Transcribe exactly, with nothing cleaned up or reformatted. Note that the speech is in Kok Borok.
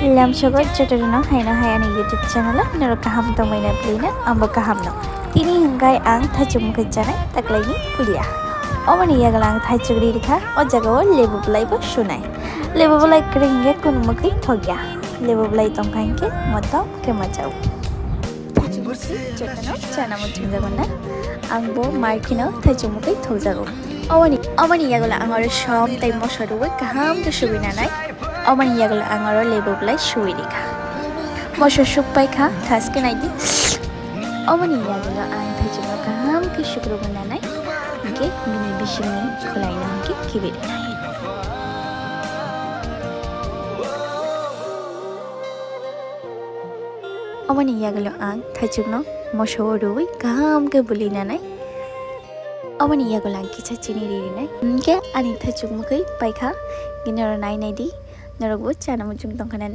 Lamsogo jotono haino hai ani YouTube channel o norok kaham tongmani pili no, ambo kaham no. Tini hwnkhe ang thaichuk mwkhwi chanai taklaini puila. Omoni yagulo ang thaichuk ri rikha, o jaga o lebu bwlai bo sunai. Lebu bwlai kwrwi hwnkhe kunu mwkhwi thokya. Lebu bwlai tongkha hwnkhe motom khe machao. Thaichuk mwkhwi jotono chana muchungjago na. Ang bo mai kheno thaichuk mwkhwi thokjago. Omoni, omoni yagulo ang oro som tei moso rwui kaham khe sugwi nanai. Omoni yagulo ang oro lebu bwlai sui rikha. Moso suk paikha, thaske naidi. Omoni yagulo ang thaichukno kaham khe sukrubwi nanai. Hwnkhe bini bisingni khwlaino hwnkhe khibi rwnai. Omoni yagulo ang thaichukno moso rwui kaham khe bwlwi nanai. Omoni yagulo ang kisa chini ri rinai. Hwnkhe ani thaichuk mwkhwi paikha, bini oro nai naidi. Norokbo chana muchung tongkha na?